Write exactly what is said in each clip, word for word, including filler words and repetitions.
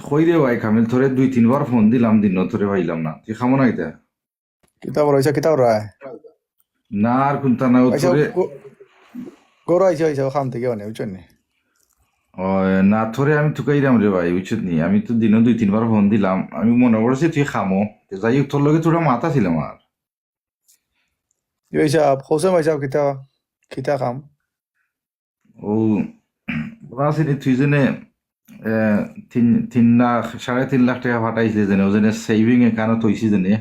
কই রে ভাই কামিল, তোরে দুই তিনবার ফোন দিলাম, দিনও তোরে পাইলাম না। তুই খামো না কিতা? কিতা করো, আইসা কিতা করো? না, আর কুনতা না, ও আইসা তোরে গ-, গরো আইসা, আইসা, ও খাম থেকে অনে, বুঝছো নি? ও, না, তোরে আমি তুকাইরাম রে ভাই, বুঝছত নি? আমি তো দিনও দুই তিনবার ফোন দিলাম, আমি মনে করছি তুই খামো। তে যাই হোক, তোর লগে থুড়া মাত আছিল আমার। জি ভাই সাহেব, হোসেন ভাই সাহেব, কিতা, কিতা কাম? ও, ওরা আছে রে, তুই যেনে, এ, তিন, তিন লাখ, সাড়ে তিন লাখ টেকা পাঠাইছিলে যেনে, ও যেনে saving account থইছি যেনে,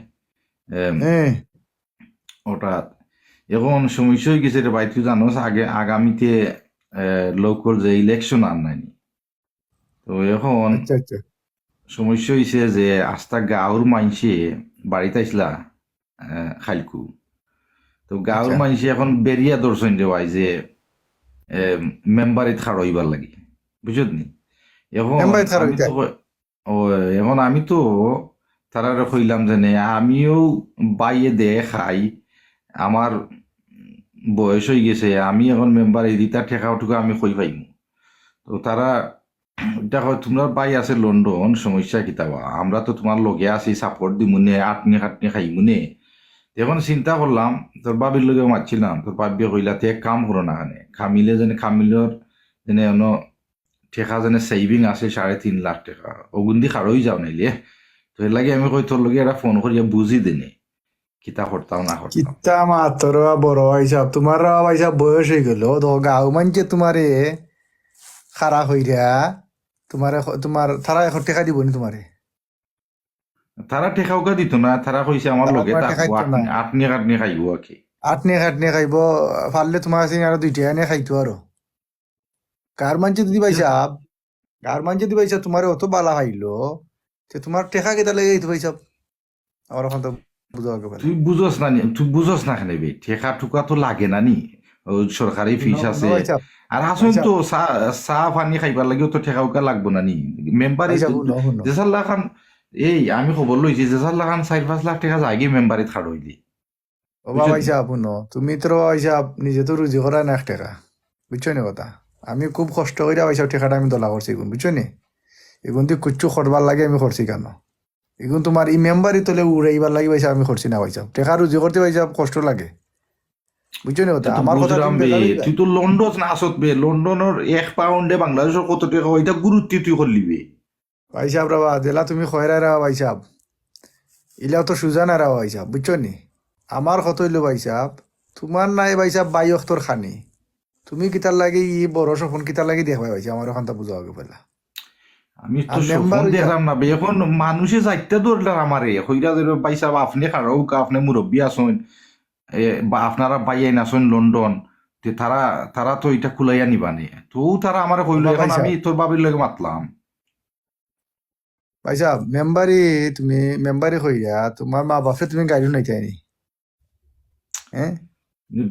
এ, হ্যাঁ। ওটা এখন সমস্যা অই গেছে রে ভাই, তুই জানোস আগে, আগামীতে, এ, local যে election আর নাই নি। তো এখন আচ্ছা, আচ্ছা। সমস্যা অইছে যে আস্তা গাঁওর মাইনষে বাড়িত আইছলা, এ, খাইলকু। তো গাঁওর আচ্ছা। মাইনষে এখন বেরিয়া ধরছইন রে ভাই যে, এ, মেম্বারিত খাড়ো অইবার লাগি, বুঝছত নি? এখন মেম্বারিত খাড়ো আমি তো অইতা। কই-, ও, এখন আমি তো তারারে কইলাম যে নে, আমিও বাইয়ে দে খাই, আমার বয়স অই গেছে, আমি এখন মেম্বারিত ইতা টেকা টুকা আমি কই পাইমু? তো তারা ইটা কয়, "তুমরার ভাই আছে লন্ডন, সমস্যা কিতা বা? আমরা তো তুমার লগে আছি, support দিমু নে, আটনি খাটনি খাইমু নে।" এখন চিন্তা করলাম, তোর ভাবির লগে মাতছিলাম, তোর ভাবিয়ে কইলা, "তে এক কাম করো না কেনে, কামিলে যেনে, কামিলর যেনে অনো টেকা যেনে saving আছে সাড়ে তিন লাখ টেকা, অগুন দি খাড়ো অই যাও নাইলে।" তো এর লাগি আমি কই, "তোর লগে একটা ফোন করিয়া বুঝি দেনে।" কিতা করতাম না করতাম। কিতা মাতর বা বড় ভাই সাহেব, তুমার বা ভাই সাহেব বয়স অই গেল, তো গাঁও মাইনষে তুমারে খাড়া কইরা, তুমারে খ-, তুমার, তারা এখন টেকা দিবো নি তুমারে? তারা টেকা উকা দিত না, তারা কইছে আমার তারা লগে তোমার টেকা থাকবো, দিত না। আটনি, আটনি কাটনি খাইবো আর কি। আটনি কাটনি খাইবো, পারলে তুমার কাছে আরো দুই টেকা আনিয়া খাইতো আরো। গাঁওর মাইনষে যদি ভাই সাহেব, গাঁওর মাইনষে যদি ভাই সাহেব তুমারে অত বালা পাইলো, তে তুমার টেকা কিতা লাগি দিত ভাই সাহেব? আমার অখান তো বুঝা অইবো না। তুই বুঝস না নি, তুই বুঝস না কেনে বে? টেকা টুকা তো লাগে না নি, ও সরকারি ফিস আছে। আর হাছইন তো চা, চা পানি খাইবার লাগিও তো টেকা উকা লাগবো না নি? মেম্বারি আচ্ছা, হুনো, হুনো। যে সাল্লা খান, এই আমি খবর লইছি, যে সাল্লা খান চাইর পাঁচ লাখ টেকা যায়গি মেম্বারিত খাড়ো অইলে। ও বা ভাই সাহেব, হুনো, তুমি তো ভাই সাহেব নিজে তো রুজি করায় না এক টেকা, বুঝছো নি কথা? আমি খুব কষ্ট করিয়া ভাই সাহেব টেকাটা আমি দলা করছি ইগুন, বুঝছো নি? ইগুন দি কুচ্ছু করবার লাগি আমি করছি কেনে? ইগুন তুমার ই মেম্বারি তলে উড়াইবার লাগি ভাই সাহেব আমি করছি না ভাই সাহেব। টেকা রুজি করতে ভাই সাহেব কষ্ট লাগে, বুঝছো নি কথা? আমার কথা বুঝলাম তুমি বে, বেজার অইবা। তুই তো লন্ডন না আসত বে, লন্ডনর এক পাউন্ডে বাংলাদেশর কত টেকা অয়, ইটা গুরুত্ব তুই করলি বে। ভাই সাহেব রে বা, যেলা তুমি কইরায় রে বা ভাই সাহেব, ইলাও তো সুজা না রে বা ভাই সাহেব, বুঝছো নি? আমার কথা অইলো ভাই সাহেব, তুমার নাই ভাই সাহেব ভাই অখতর খানি। তুমি কিতার লাগি ই বড় স্বপন কিতার লাগি দেখবায় ভাই সাহেব? আমার অখানতা বুঝা অইবো পয়লা। আমি তো আর স্বপন মেম্বার অইতা দেখলাম না বে, এখন মানষে যাইতা ধরলার আমারে, কইরা যে, "ভাই সাহেব, আপনে খাড়া অউক্কা, আপনে মুরব্বি আছইন, এ, বা আপনারা ভাইয়াইন আছইন লন্ডন, তে তারা, তারা তো ইটা কুলাইয়া নিবা নে।" তো তারা আমারে কইলো, ও বা এখন ভাই আমি সাহেব। তোর ভাবির লগে মাতলাম। ভাই সাহেব, মেম্বারি তুমি, মেম্বারি কইরা, তুমার মা বাপরে তুমি গাইল হুনাইতায় নি? হ্যাঁ?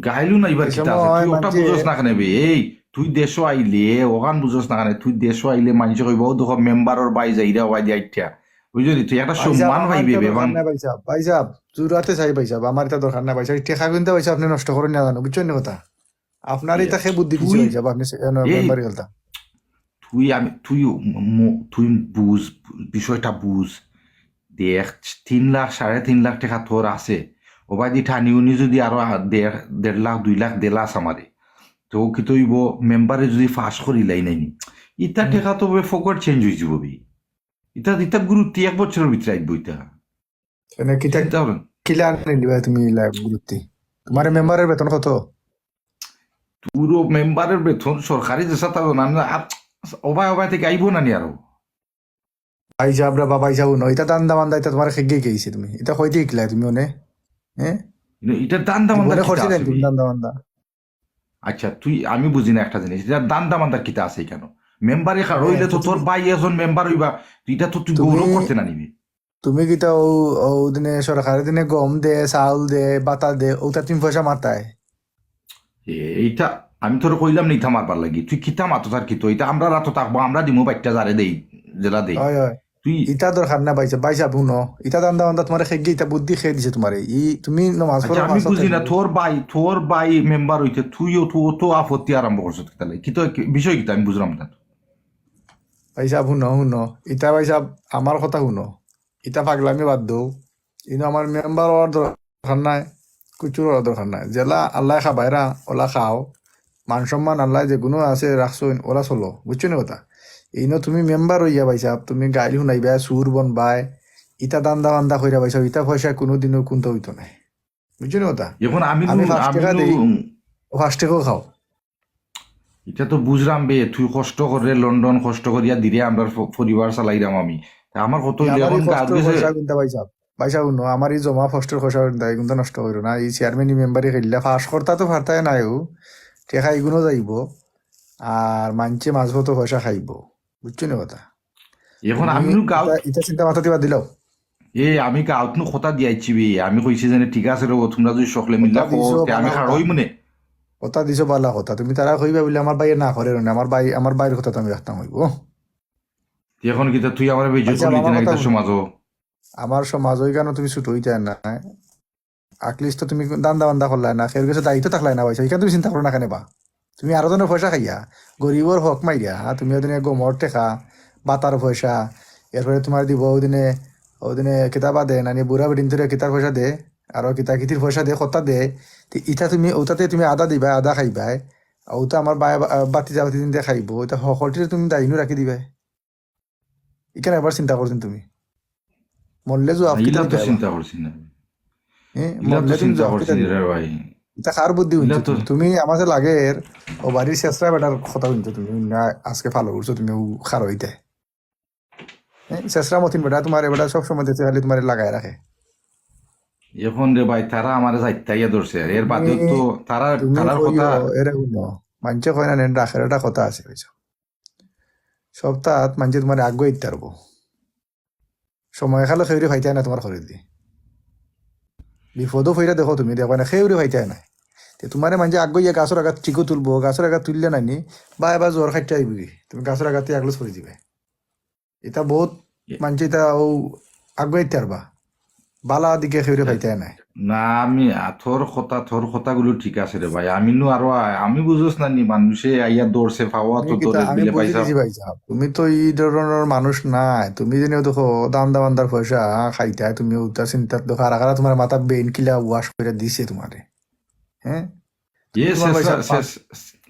গাইল হুনাইবার কিতা আছে? তুই ওটা বুঝস না কেনে বে? এই, তুই দেশো আইলে, অখান বুঝস না কেনে? তুই দেশো আইলে মাইনষে কইবা, "ও দেখো, মেম্বারর ভাই যাইরা, ভাই দিয়া আইঠা।" বুঝলি? তুই একটা সম্মান পাইবে বে। ভাই সাহেব, ভাই সাহেব, জুরাতে চাই ভাই সাহেব, আমার ইটা দরকার নাই ভাই সাহেব। টেকা কিন্তু ভাই সাহেব আপনে নষ্ট করইন না জানো, বুঝছইন নি কথা? আপনারে ইতা কে বুদ্ধি দিছে ভাই সাহেব, আপনে মেম্বারি গেলতা। তুই আমি, তুই ম-, ম-, তুই বুঝ, বিষয়টা বুঝ। দেখ, তিন লাখ, সাড়ে তিন লাখ টেকা তোর আছে, ওবায়দি টানি উনি যদি আরো আ-, দেড়, দেড় লাখ, দুই লাখ দেলাস আমারে, তো কিতা অইবো, মেম্বারে যদি পাশ করিলাই নাইনি, ইতা হুম। টেকা তো বে ফকট চেঞ্জ অইযিবো বে। ইতা, ইতা গুরুত্ব এক বছরর ভিতরে আইবো ইতা। মানে কিতা চিন্তা করইন। কিলা আনিলিবায় তুমি ইলা গুরুত্ব? তুমারে মেম্বারর বেতন কত? তোর মেম্বারর বেতন সরকারি যে সাতা জানা না, আর ওবায় ওবায় থাকি আইবো না নি আরো? ভাই সাহেব রে বা, ভাই সাহেব হুনো, ইতা ধান্দা বান্দা, ইতা তুমারে কে গেছে তুমি? ইতা কইতে শিখলায় তুমি অনে? হ্যাঁ? ইতা ধান্দা বান্দা কিতা আছে বে? ধান্দা বান্দা। আচ্ছা, তুই, আমি বুঝি না একটা জিনিস, ইতা ধান্দা বান্দা কিতা আছে কেনে? মেম্বারি খাড়া অইলে তো তোর ভাই একজন মেম্বার অইবা, তুই ইতা তো তুই গৌরব করতে না নিবি। তুমি কিতা অউ, অউ দিনে সরকারে দিনে গম দে, চাউল দে, বাতা দে, অউতা তুমি পয়সা মাতায়? এ, ইতা আমি তোরে কইলাম না ইতা মারবার লাগি। তুই কিতা মাতস আর কিতা? ইতা আমরার আতো থাকবো, আমরা দিমু বাইট্টা যারে দেই, যেলা দেই। অয়, অয়। তুই ইতা দরকার না ভাই সাহেব, ভাই সাহেব হুনো, ইতা ধান্দা বান্দা তুমারে কে গেছে, ইতা বুদ্ধি কে দিছে তুমারে? ই তুমি নমাজ পড়ো, আচ্ছা, আমি বুঝি না, তোর ভাই, তোর ভাই মেম্বার অইতে তুইও তো, তো আপত্তি আরম্ভ করছস কিতার লাগি? কিতা, কি বিষয় কিতা আমি বুঝলাম না তো। ভাইসাব, হুনো, হুনো। ইতা ভাইসাব, আমার কথা হুনো। ইতা পাগলামি বাদ দেও। ইনো আমার মেম্বার অওয়ার দরকার নাই, কুচ্ছু অওয়ার দরকার নাই। যেলা আল্লায় খাবাইরা, ওলা খাও। মান সম্মান আল্লায় যেগুনো আছে রাখছইন, ওলা চলো। বুঝছো নি কথা? ইনো তুমি মেম্বার অইয়া ভাইসাব, তুমি গাইল হুনাইবায়, সুর বনবায়, ইতা দান্দা বান্দা কইরা ভাইসাব, ইতা পয়সা কুনুদিনও কুন্তা অইতো নায়। বুঝছো নি কথা? এখন আমি আমি নু-, পাঁচ আমি টেকা নু-, দেই, ও পাঁচ টেকাও খাও। ইটা তো বুঝরাম বে, তুই কষ্ট করে লন্ডন কষ্ট করিয়া দিরে আমরার ফ-, পরিবার চালাইরাম আমি। তা আমার কত অইলে আমার এই এখন গাঁও কষ্টর গেছে। পয়সা কুন্তা ভাইসাব, ভাইসাব হুনো, আমার ই জমা কষ্টর পয়সা কুন্তা, এগুন তো নষ্ট করিও না। ই চেয়ারম্যান, ই মেম্বারি খেললা, পাস করতা তো পারতায় নায় ও, টেকা ইগুনও যাইবো, আর মানষে মাঝপথো পয়সা খাইবো, বুঝছো নি কথা? এখন আমি তুমি নু গাঁও ইটা, ইটা চিন্তা মাথাত বাদ দিলাও। এ, আমি গাঁওত নু কথা দিয়াইছি বে, আমি কইছি যেন ঠিক আছে রে, তুমরা যদি সকলে মিল্লা কথা দিছো, কও, তে আমি বালা খাড়া কথা। অইমু নে। কথা দিছো, বালা কথা। তুমি তারা কইবা বুলে আমার ভাইয়ে না করে নি, আমার ভাই, আমার ভাইর কথা তো আমি রাখতাম অইবো। তে এখন কিতা তুই আমারে বেইজ্জত আচ্ছা, করলি আমার না, কথা ইতা হুনো। সমাজো? আমার সমাজো ইখানো তুমি ছুটো অইতায় না। At least তো তুমি দান্দা বান্দা করলায় না, কেউর গেছে দায়িত্ব থাকলায় না ভাইসাব, ইখান তুমি চিন্তা করো না কেনে বা? তুমি আরো জনর পয়সা খাইয়া, গরিবর হক মারিয়া, হ্যাঁ, তুমি ওদিনে গমর টেকা, বাতার পয়সা, এরপরে তুমার দিবো ওদিনে, ওদিনে কিতা বাদে, নানি বুড়া বেটিন্তরে কিতার পয়সা দে, আরো কিতা কিতির পয়সা দে, কত্তা দে, তে ইতা তুমি, ওটাতে তুমি আধা দিবায়, আধা খাইবায়, ওটা আমার বায় বা-, বাতিজা বাতিজিন্তে খাইবো, ইতা হকলটিরে তুমি দায়ী নু রাখি দিবায়। ইখান একবার চিন্তা করছো নি তুমি? মরলে জুয়াফ ইলা তো চিন্তা করছি না। হ্যাঁ, ইলা তো মরলে তুমি চিন্তা জুয়াফ করছি না রে ভাই। ইতা কার বুদ্ধি ইলা হুনছো তো তুমি? তুমি আমার যে লাগের, ও বাড়ির শেষরা বেটার কথা হুনছো তুমি, না আজকে ভালা করছো তুমি, ও খার অইতে। হ্যাঁ, শেষরা মতিন বেটা, তুমারে বেটা সব সময় দেখছি খালি তুমারে লাগাই রাখে। এখন রে ভাই, তারা আমারে যাইতাইয়া ধরছে, এর বাদেও তুমি, তো তারা, তুমি তারার কইও, কথা এরে হুনো, মানষে কয় না, নেন রাখের একটা কথা আছে, বুঝছো? সপ্তাহাত মানষে তুমারে আগুয়াইতে পারবো। সময় খালো কেউরে পাইতায় না তুমার খরিদি। বিপদো পইরা দেখো তুমি, দেখো না, কেউরে পাইতায় না। তে তুমারে মানষে আগুয়াইয়া গাছর আগাত ঠিকও তুলবো, গাছর আগাত তুললে নানি, বায় বায় জোয়ার খাইতে আইবোগি। তুমি গাছর আগাতে আগলস পড়ি দিবায়। ইতা বউত এ- মানষে ইতা ও আগুয়াইতে পারবা। বালা দিকে কেউরে পাইতায় নায়। না, আমি, আ, তোর কথা, তোর কথাগুলো ঠিক আছে রে ভাই। আমি নু আরো আ-, আমি বুঝোস না নি, মানষে আইয়া ধরছে, পাওয়া তো আমি কিতা, ধরে আমি দিলে বুঝি পাইছা। দিছি ভাইসাব। তুমি তো ই ধরনর মানুষ নায়। তুমি যেন দেখো, দান্দা বান্দার পয়সা খাইতায়, তুমি উতা চিন্তাত দেখো, আর কারা তুমার মাথা brain কিলা wash কইরা দিছে তুমারে। হ্যাঁ? ইয়ে, তুমার শেষরা, ভাইসাব, শেষ,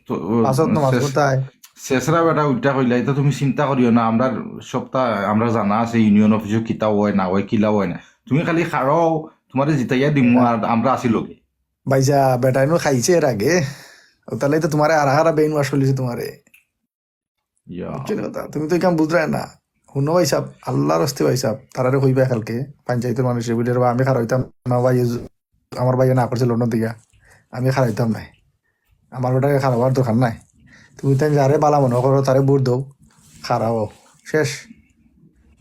তো, ও, পাঁচ ওয়াক্ত নামাজ শেষ-, পড়তায়। শেষরা বেটা উল্টা কইলা, ইতা তুমি চিন্তা করিও না, আমরার সপ্তাহ, আমরার জানা আছে ইউনিয়ন অফিসো কিতা অয় না অয়, কিলা অয় না। তুমি খালি খাড়াও, তুমারে জিতাইয়া দিমু, আর আমরা আছি লগে। ভাইসাব, বেটায় নু খাইছে এর আগে, ও তাইলে তো তুমারে আর কারা brain wash করিলিছে তুমারে। ইয়া। বুঝছো নি কথা? তুমি তো ইখান বুঝরায় না। হুনো ভাইসাব, আল্লার ওয়াস্তে ভাইসাব, তারারে কইবায় কালকে, পঞ্চায়েতর মানুষরে বুলে, "রে বা, আমি খাড়াইতাম না ভাই, আমার ভাইয়ে না করছে লন্ডন থাকি, আমি খাড়াইতাম নায়। আমার বেটারে খাড়াবার দরকার নাই।" তুমি তাইন যারে বালা মনো করো, তারে ভোট দেও, খাড়াও, শেষ।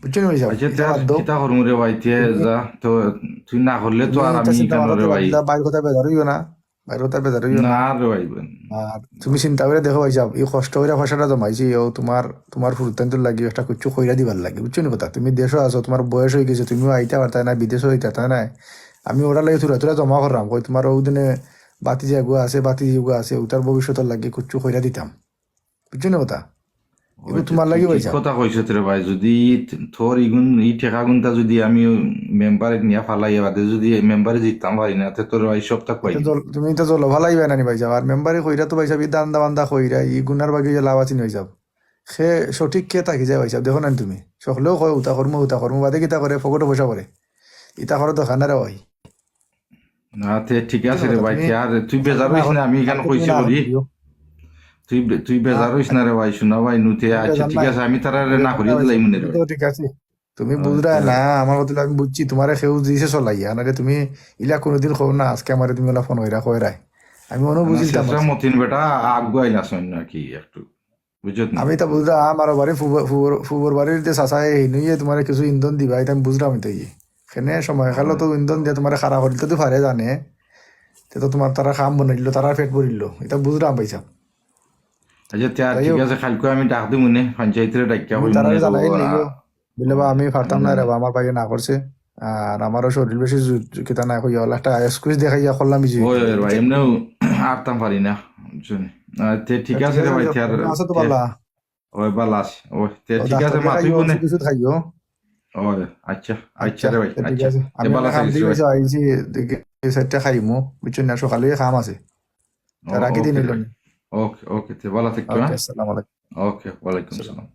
বুঝছো নি ভাইসাব? আচ্ছা, ইটা বাদ দেও। কিতা করমু রে ভাই, তে তুমি যা, তো তুই না করলে তো তুমি আর ইটা আমি চিন্তা ইখান মাথাত রে ভাই। বাদ দিলা, বাইর কথা বেজার অইও না। বাইরে কথা বেজার অইও না। না রে ভাই, বোন। আর তুমি চিন্তা করি দেখো ভাইসাব, ই কষ্ট করি পয়সাটা জমাইছি, ও তুমার, তুমার ফুরুতাইন্তর লাগি একটা কিচ্ছু কইরা দিবার লাগি, বুঝছো নি কথা? তুমি দেশো আছো, তুমার বয়স অইগেছে, তুমিও আইতা পারতায় না, বিদেশো যাইতা পারতায় না। আমি ওটার লাগি থুড়া থুড়া জমা করলাম, কই তুমার ওদিনে বাতিজা এগু আছে, বাতিজি এগু আছে, ওটার ভবিষ্যতর লাগি কিচ্ছু কইরা দিতাম। বুঝছো নি কথা? এগু ওই তো তুমার লাগি ঠিক ভাইসাব। কথা কইছত রে ভাই, যদি তোর ইগুন, ই টেকাগুনতা যদি আমি মেম্বারে নিয়া ফালাই বাদে যদি মেম্বারে জিততাম পারি না, তে তোর ভাই সবতা কই। ইটা জল-, তুমি ইটা জলো ফালাইবায় না নি ভাইসাব। আর মেম্বারে কইরা তো ভাইসাব, ই দান্দা বান্দা কইরা, ই গুনার বাকি যে লাভ আছে নি ভাইসাব। কে সঠিক কে থাকি যায় ভাইসাব, দেখো না নি তুমি। সকলেও কয়, "উতা করমু, উতা করমু", বাদে কিতা করে, ফকটো পয়সা করে। ইতা করার দরকার না রে ভাই। না, তে ঠিক আছে রে ভাই, তুমি তে আর তুই বেজার অইস না, আমি ইখান কইছি করি। তুই বে-, তুই বেজার অইস না রে ভাই, শোনা ভাই, নুতে আচ্ছা, ঠিক আছে, আমি তারারে না করিয়া দিলাইমু নে রে ভাই। ঠিক আছে, তুমি বুঝরায় না, আমার কথা আমি বুঝছি, তুমারে কেউ দিছে চলাইয়া, নারে তুমি ইলা কুনুদিন কও না, আজকে আমারে তুমি ওলা ফোন কইরা কইরায়। আমি মনো বুঝিলতাম শেষরা মতিন বেটা আগুয়াইল আছইন আর কি একটু। বুঝছত না? আমি ইতা বুঝরাম, আমার বাড়ি ফুবর, ফুবর, ফুবর বাড়ির যে চাচা, হে হিনুয়ে তুমারে কিছু ইন্ধন দিবা, ইতা আমি বুঝরাম ইতা ইয়ে। কেনে সময় খালো তো ইন্ধন দিয়া তুমারে খাড়া করিল তো তুই পারে জানে। তে তো তুমার তারা কাম বনাইল, তারা পেট ভরিল। ইতা বুঝরাম ভাইসাব। আচ্ছা, তে আর যাই ঠিক হোক। আছে, কালকে আমি ডাক দিমু নে, পঞ্চায়েতরে ডাকিয়া তুমি কইমু তারারে নে তো, জানাই নিও। বুলে বা আমি পারতাম না রে বা, আমার ভাইয়ে না করছে। আর আমারও শরীর বেশি জু-, কিতা না কইয়া, ওলা একটা excuse দেখাইয়া করলাম যে। ওই, ওই, ভাই, এমনেও আরতাম পারি না, বুঝছো নি? আহ, তে ঠিক আছে রে ভাই, তে আর, আছো তো তে ভালা? ওই, ভালা আছি। ওই, তে ঠিক আছে, মাতিও নে। ওষুধ খাইও। ওই, আচ্ছা, আচ্ছা রে ভাই, তে ঠিক আছে। আমি ভালা থাকিস রে ভাই। আইছি, দেখি, এই সাইডটা খাইমু, বুঝছো না, সকালে কাম আছে। তে রাখি দিন। ওকে, ওকে, তে ভালা থাকিও, হ্যাঁ? ওকে, আসসালামু আলাইকুম। ওকে, ওয়ালাইকুম আসসালাম।